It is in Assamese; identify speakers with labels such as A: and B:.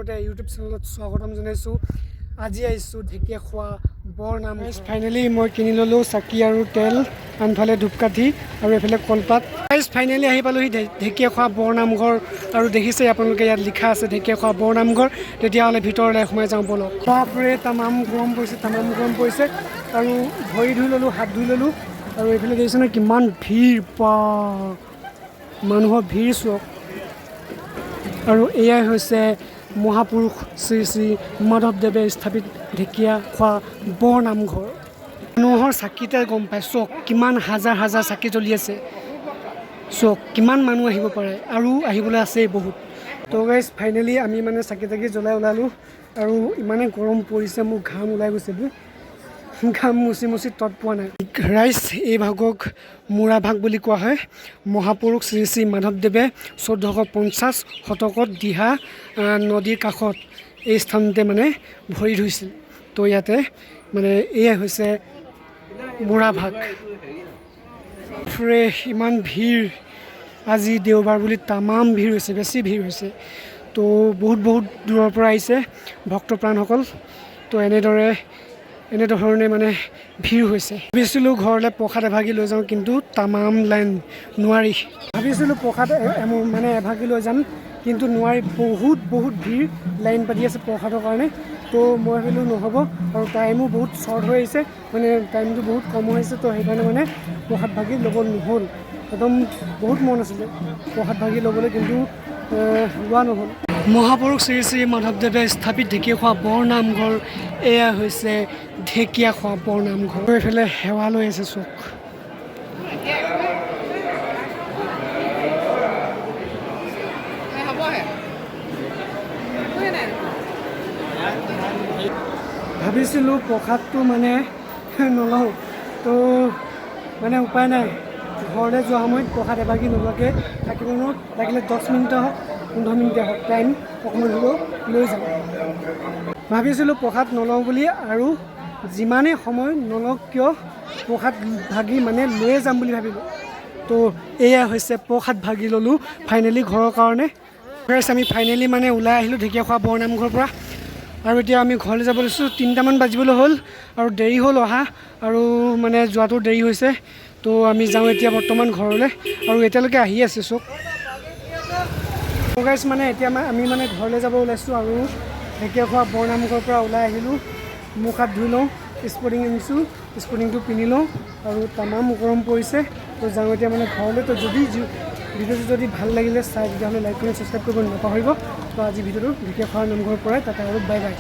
A: লগতে ইউটিউব চেনেলত স্বাগতম জনাইছোঁ। আজি আহিছোঁ ঢেকীয়াখোৱা বৰনাম। ফাইনেলি মই কিনি ল'লোঁ চাকি আৰু তেল, আনফালে ধূপকাঠি আৰু এইফালে কলপাত। গাইজ, ফাইনেলি আহি পালোহি ঢেকীয়াখোৱা বৰনামঘৰ আৰু দেখিছে আপোনালোকে, ইয়াত লিখা আছে ঢেকীয়াখোৱা বৰনামঘৰ। তেতিয়াহ'লে ভিতৰলৈ সোমাই যাওঁ ব'লক। বাপৰে, তামাম গৰম পৰিছে, তামাম গৰম পৰিছে। আৰু ভৰি ধুই ল'লোঁ, হাত ধুই ল'লোঁ। আৰু এইফালে দেখিছেনে কিমান ভিৰ বা, মানুহৰ ভিৰ চাওক। আৰু এয়াই হৈছে মহাপুৰুষ শ্ৰী শ্ৰী মাধৱদেৱে স্থাপিত ঢেকীয়াখোৱা বৰনামঘৰ। মানুহৰ চাকিতে গম পায়, চাওক কিমান হাজাৰ হাজাৰ চাকি জ্বলি আছে। চাওক কিমান মানুহ আহিব পাৰে আৰু আহিবলৈ আছেই বহুত। তো গাইজ, ফাইনেলি আমি মানে চাকি তাকি জ্বলাই ওলালোঁ আৰু ইমানেই গৰম পৰিছে, মোৰ ঘাম ওলাই গৈছে বে। ঘাম মুচি মুচি তত পোৱা নাই। ৰাইজ, এই ভাগক মূৰা ভাগ বুলি কোৱা হয়। মহাপুৰুষ শ্ৰী শ্ৰী মাধৱদেৱে 1450 শতকত দিহা নদীৰ কাষত এই স্থানতে মানে ভৰি ধুইছিল। তো ইয়াতে মানে এয়াই হৈছে মূৰা ভাগ। ফ্ৰে, ইমান ভিৰ। আজি দেওবাৰ বুলি তামাম ভিৰ হৈছে, বেছি ভিৰ হৈছে। তো বহুত বহুত দূৰৰ পৰা আহিছে ভক্তপ্ৰাণসকল। তো এনেদৰে এনেধৰণে মানে ভিৰ হৈছে। ভাবিছিলোঁ ঘৰলৈ প্ৰসাদ এভাগি লৈ যাওঁ, কিন্তু তামাম লাইন, নোৱাৰি। ভাবিছিলোঁ প্ৰসাদ মানে এভাগি লৈ যাম, কিন্তু নোৱাৰি। বহুত বহুত ভিৰ, লাইন পাতি আছে প্ৰসাদৰ কাৰণে। তো মই ভাবিলোঁ নহ'ব আৰু টাইমো বহুত শ্বৰ্ট হৈ আহিছে, মানে টাইমটো বহুত কম হৈ আহিছে। তো সেইকাৰণে মানে প্ৰসাদ ভাগি ল'ব নহ'ল। একদম বহুত মন আছিলে প্ৰসাদ ভাগি ল'বলৈ, কিন্তু লোৱা নহ'ল। মহাপুৰুষ শ্ৰী শ্ৰী মাধৱদেৱে স্থাপিত ঢেকীয়াখোৱা বৰনামঘৰ, এয়া হৈছে ঢেকীয়াখোৱা বৰনামঘৰ। এইফালে সেৱা লৈ আছে, চাওক।
B: হ'বহে, একোৱে নাই।
A: ভাবিছিলোঁ প্ৰসাদটো মানে নলওঁ, তো মানে উপায় নাই। ঘৰলৈ যোৱা সময়ত প্ৰসাদ এভাগি নোলোৱাকৈ থাকিব নোৱাৰোঁ। লাগিলে 10 মিনিটে হওক, 15 মিনিটে হওক, টাইম অকণমান হ'লেও লৈ যাম। ভাবিছিলোঁ প্ৰসাদ নলওঁ বুলি আৰু যিমানেই সময় নলওক কিয় প্ৰসাদ ভাগি মানে লৈয়ে যাম বুলি ভাবিলোঁ। তো এয়া হৈছে প্ৰসাদ ভাগি ল'লোঁ ফাইনেলি ঘৰৰ কাৰণে। ফ্ৰেছ, আমি ফাইনেলি মানে ওলাই আহিলোঁ ঢেকীয়াখোৱা বৰনামঘৰৰ পৰা আৰু এতিয়া আমি ঘৰলৈ যাব লৈছোঁ। 3টামান বাজিবলৈ হ'ল আৰু দেৰি হ'ল অহা আৰু মানে যোৱাটো দেৰি হৈছে। তো আমি যাওঁ এতিয়া বৰ্তমান ঘৰলৈ আৰু এতিয়ালৈকে আহি আছে চব। গাইজ, মানে এতিয়া আমি মানে ঘৰলৈ যাব ওলাইছোঁ আৰু ঢেকীয়াখোৱা বৰনামঘৰৰ পৰা ওলাই আহিলোঁ। মুখ হাত ধুই লওঁ, স্পৰ্টিং আনিছোঁ, স্পৰ্টিংটো পিন্ধি লওঁ আৰু তামাম গৰম পৰিছে। তো যাওঁ এতিয়া মানে ঘৰলৈ। তো যদি ভিডিঅ'টো যদি ভাল লাগিলে চাই, তেতিয়াহ'লে লাইক কৰি ছাবস্ক্ৰাইব কৰিব নাপাহৰিব। তো আজি ভিডিঅ'টো ঢেকীয়াখোৱা নামঘৰৰ পৰাই, তাতে আৰু বাই বাই।